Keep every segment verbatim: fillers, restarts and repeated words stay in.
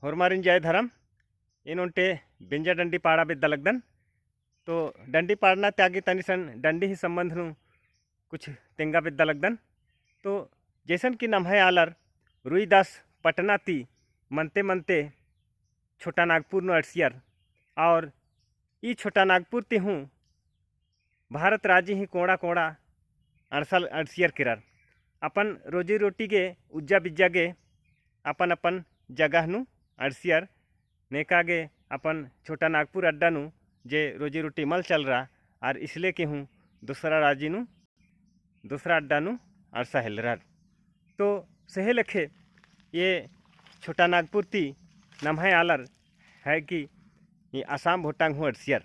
होरमारिन जय धरम। एन ओन्टे बेंजा डंडी पाड़ा बेद्दा लगदन। तो डंडी पाड़ना ती आगे तनिसन डंडी ही संबंध नू कुछ तेंगा बेद्दा लगदन। तो जैसन कि नम्है आलर रुईदास पटना ती मनते मनते छोटा नागपुर नू अंड़सियर और ई छोटा नागपुर ती हूँ भारत राजी ही कोड़ा कोड़ा अंड़सल अंड़सियर केरर। अपन रोजी रोटी गे उज्जा बिज्जा गे अपन अपन जगह नू अंड़सियर। नेका गे अपन छोटा नागपुर अड्डा नू जे रोजी रोटी मल चलरा आर इसले के हूँ दूसरा राजी नू दूसरा अड्डा नू अंड़सा हेलरर। तो सेहे लेखे ये छोटा नागपुर ती नम्है आलर है कि ई आसाम भोटांग हूँ अंड़सियर।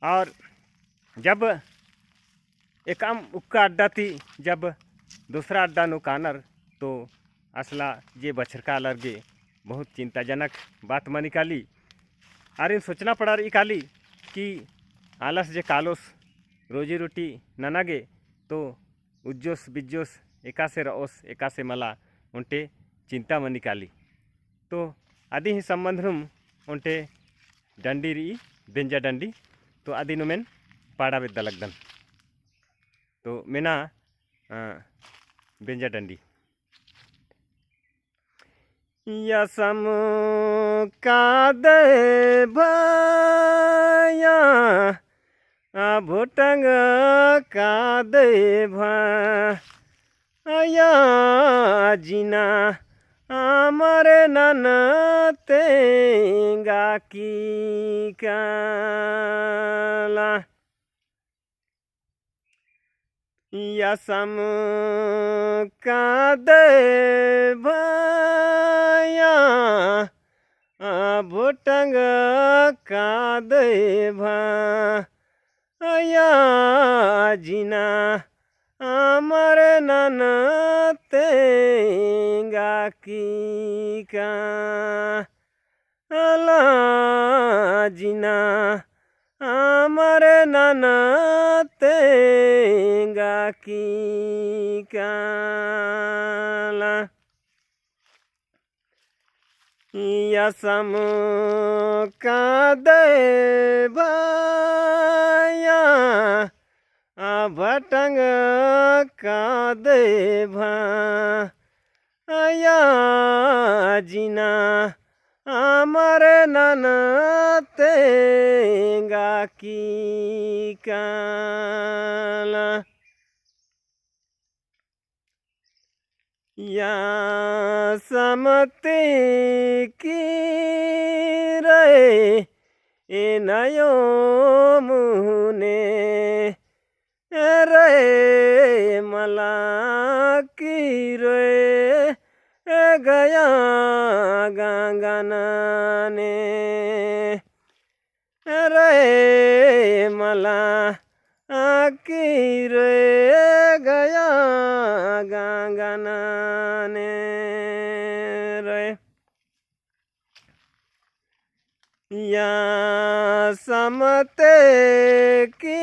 और जब एकअम उक्का अड्डा ती जब दूसरा अड्डा नू कानर तो असला जे बछरका आलर गे बहुत चिंताजनक बात मनी काली। आरिन सोचना पड़ारई काली कि आलस जे कालोस रोजी रोटी नना गे तो उज्जोस बिज्जोस एकासे रओस एकासे मला ओन्टे चिंता मनी काली। तो अदी ही संबंध नुम ओन्टे डंडी रई बेंजा डंडी। तो अदी नुम एन पाड़ा बेद्दा लगदन। तो मेना अ, बेंजा डंडी। यसम कादे भया, आ भोटंग कादे भया, जिना अमर नन तेंगा की काला। यसम कादे भया, आ भोटंग कादे भया, जिना अमर नन तेंगा की का। अला जिना अमर नन तेंगा की काला। यसम कादे भया, आ भटंग कादे भया, जिना अमर नन तेंगा की काला। या समते की रहे ए नयो मुहने रे मला की रे ए गया गंगनने रे मला की रे गया गंगनने रे। या समते की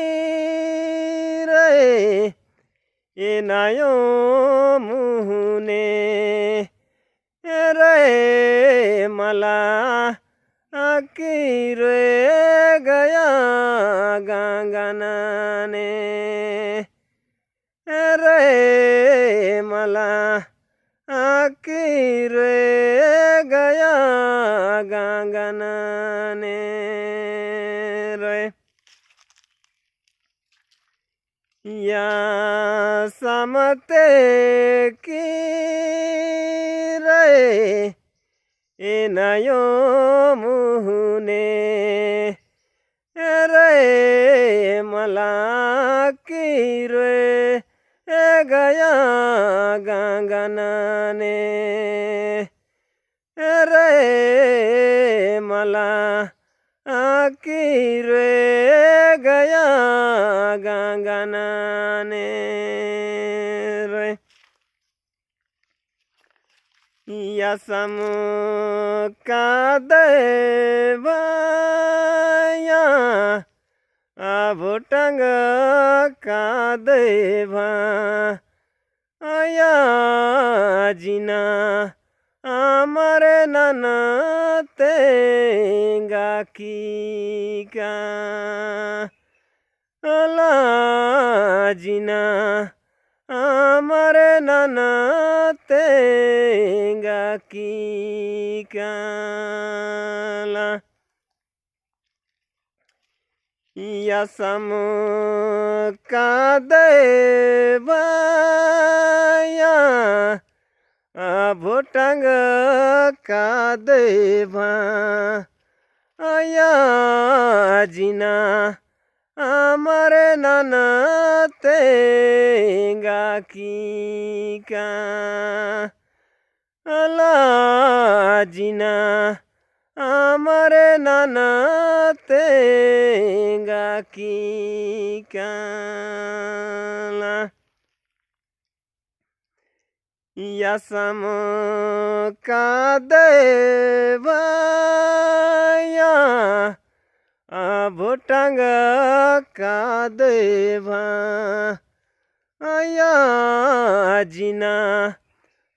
रे ए नयो मुहने रे मला की रे गया गंगनने रे मला की रे गया गंगनने रे। या समते की रे ए नयो मुहने रे मला की रे ए गया गंगनने रे मला की रे गया गंगनने रे। यसम कादे भया, आ भोटंग कादे भया, जिना अमर नन तेंगा की का। लाजिना अमर नन तेंगा की काला। यसम का देवाया, अब टंग का देवा, आया जिना अमर नन तेंगा की का। लाजिना अमर नन तेंगा की काला। यसम का देवाया, अब टंग का देवा, आया जिना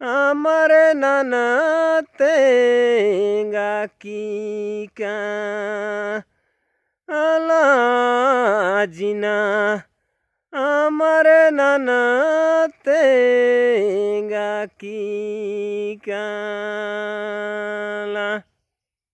अमर नन तेंगा की का। लाजिना अमर नन तेंगा की काला।